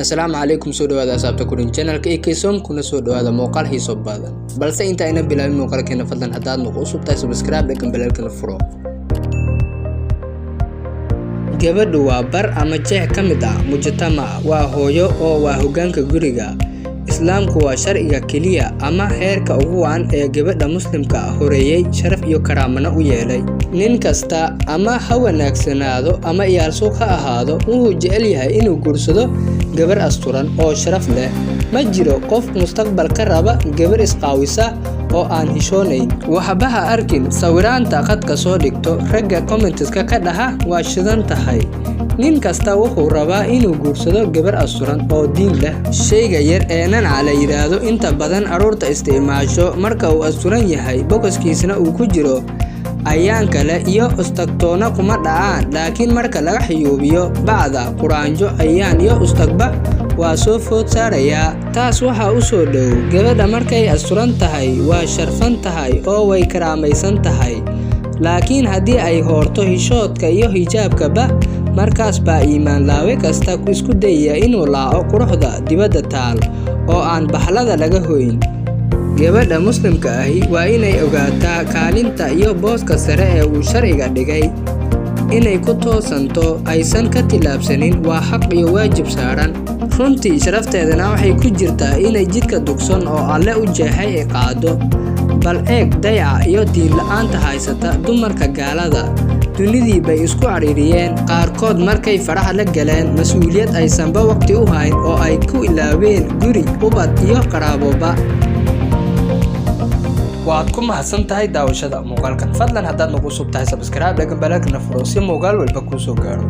Asalaamu calaykum, soo dhawaada asxaabta kudhin channelka Eksom, kuna soo dhawaada muuqaal xiiso badan. Balse inta ayna bilaabin muuqaalkeena, fadlan haddaad nuqu cusub tahay, subscribe dheh, gambaleelkana furo. Gabadhu waa bar ama jeex ka mid ah mujtamaca, waa hooyo oo waa hoggaanka guriga. Islaamku waa sharciga keliya ama heerka ugu wacan ee gabadha muslimka ah horeeyey, sharaf iyo karaamana u yeelay. Nin kasta, ama ha wanaagsanaado ama iyaalsuuq ha ahaado, wuxuu jecel yahay inuu guursado gabar asturan oo sharaf leh. Ma jiro qof mustaqbal ka raba gabar isqaawisa oo aan hishoonayn. Waxba ha arkin sawiraanta khadka soo dhigto, ragga commentska ka dhaha waa shidan tahay. Nin kasta wuxuu rabaa inuu guursado gabar asturan oo diin leh. Shayga yar ee nanaca la yidhaahdo inta badan carruurta isticmaasho, marka uu asturan yahay, bokoskiisna uu ku jiro, ayaan kale iyo ustagtoona kuma dhacaan. Laakiin marka laga xiyuubiyo bacda, quraanjo, ayaan iyo ustagba waa soo food saarayaa. Taas waxaa u soo dhow, gabadha markay asturan tahay waa sharfan tahay oo way karaamaysan tahay. Laakiin haddii ay hoorto hishoodka iyo hijaabkaba, markaas baa iimaan laawe kasta isku dayaya inuu laaco quruxda dibadda taal oo aan bahlada laga hoyn. Gabadha muslimka ahi waa inay ogaataa kaalinta iyo booska sare ee uu sharciga dhigay. Inay ku toosanto, aysan ka tillaabsanin, waa xaq iyo waajib saaran. Runtii sharafteedana waxay ku jirtaa inay jidka dugsan oo Alle u jeexay ay qaado. Bal eeg dayaca iyo diin la'aanta haysata dumarka gaalada. Dunidii bay isku cadhiiriyeen qaarkood markay faraha la galeen mas-uuliyad aysanba waqti u hayn oo ay ku ilaaween guri, ubad iyo qaraaboba. Waad ku mahadsan tahay daawashada muuqaalkan. Fadlan haddaad nagu cusub tahay, subscribe dheh, gambaleelkana furo si muuqaal walba kuu soo gaaro.